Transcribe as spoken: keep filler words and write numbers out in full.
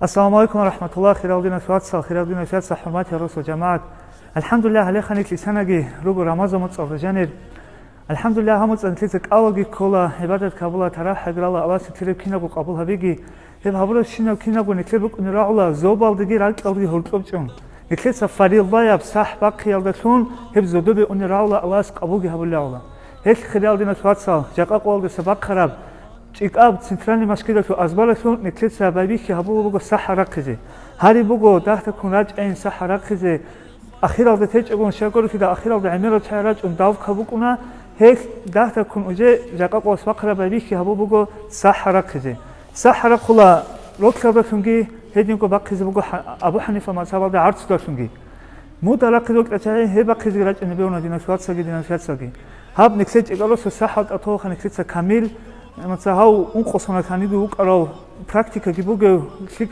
Ассаламу алейкум ва рахматуллах, хирал диналъул вацал, хирал диналъул яцал, хӀурматиял росул жамагӀат. АлхӀамдулиллагь, гьалехъа нилъ лъанаги руго Рамазан моцӀалда жанир. АлхӀамдулиллагь, гьаб моцӀалда нилъеца кӀалги ккола, гӀибадат ккабула, тарахӀ гьабирала, Аллагьасе тиреб кинабго къабул гьабиги. Гьеб гьабурабщинаб кинабго нилъер букӀунеб рагӀула зобалдеги ракьалдеги гьоркьоб чӀун. Нилъеца фаризаяб сахӀ бахъиялдалъун гьеб зодобе унел рагӀула, Аллагьас къабулги гьабулел рагӀула. Гьелъ, хирал диналъул вацал, жакъа къоялдаса бахъараб ЧӀикӀаб центральный мажгиталъул азбаралъур нилъеца байбихьи гьабулеб буго сахӀа рахъизе. Гьариб буго дагьдаккун рачӀайин сахӀа рахъизе. Ахиралда течӀебгун, щай гурелъул ахиралда гӀемерал чагӀи рачӀун давка букӀуна, гьелъ дагьдаккун уже жакъа къоялъ бахъараб байбихьи гьабул буго сахӀа рахъизе. СахӀа рахъула рокьалдалъунги, гьединго бахъизе буго Хьа-, Абу ХӀанифа мазгьабалда гӀарцудалъунги. Муда рахъизе вокьа чагӀи, гьеб бахъизеги рачӀунеб бугони диналъул вацалги, диналъул яцалги. Гьаб нилъер чӀикӀалосул сахӀал тӀатолхъа нилъеца камил, маца гьав ункъо соналъ гьанибе вукӀарав практикаги бугев лъикӀ